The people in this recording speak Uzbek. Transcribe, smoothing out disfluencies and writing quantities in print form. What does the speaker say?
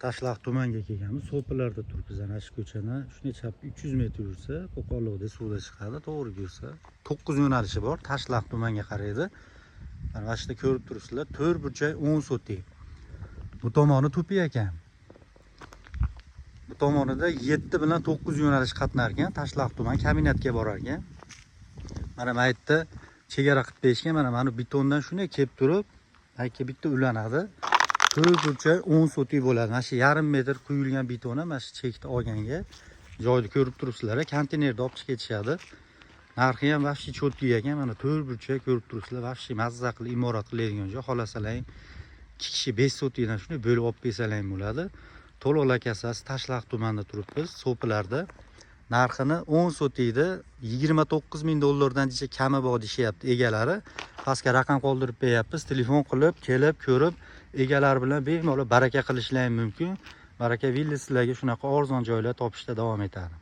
Tashloq tumanga kelganmiz. So'pilarda turibmiz, ana shu ko'chani shunday chapga 300 metr yursa, Qo'qonliqda suvda chiqadi, to'g'ri yursa 9 yo'nalishi bor. Tashloq tumanga qaraydi. Mana shu yerda ko'rib turibsizlar, 4 burchak 10 sotik. Bu tomoni тупик ekan. Bu tomonida 7 bilan 9 yo'nalish qatnar ekan. Tashloq tuman kabinetga borar ekan. Mana yerda chegara qilib berishgan. Mana betondan shunday kelib turib, aka bitta ulanadi. 4 burchak 10 sotik bo'ladi. Mana shu yarim metr quyilgan betoni mana shu chekni olganga joyni ko'rib turibsizlar. Konteynerda olib chiqib ketishadi. Narxi ham вообще чёткий ekan. Mana 4 burchak ko'rib turibsizlar. Вообще mazza qilib imorat qiladigan joy. Xohlasalar 2 kishi 5 sotikdan shunday bo'lib olib kelsalar ham bo'ladi. To'liq lokatsiyasi Tashloq tumanida turibmiz, So'pilarda. Narxini 10 sotikni 29 ming dollardan jicha kami bor deyishyapti egalari. Pastga raqam qoldirib beryapmiz. Telefon qilib, kelib, ko'rib, egalari bilan bemalol baraka qilishlari mumkin. Baraka Villa sizlarga shunaqa arzon joylar topishda davom etadi.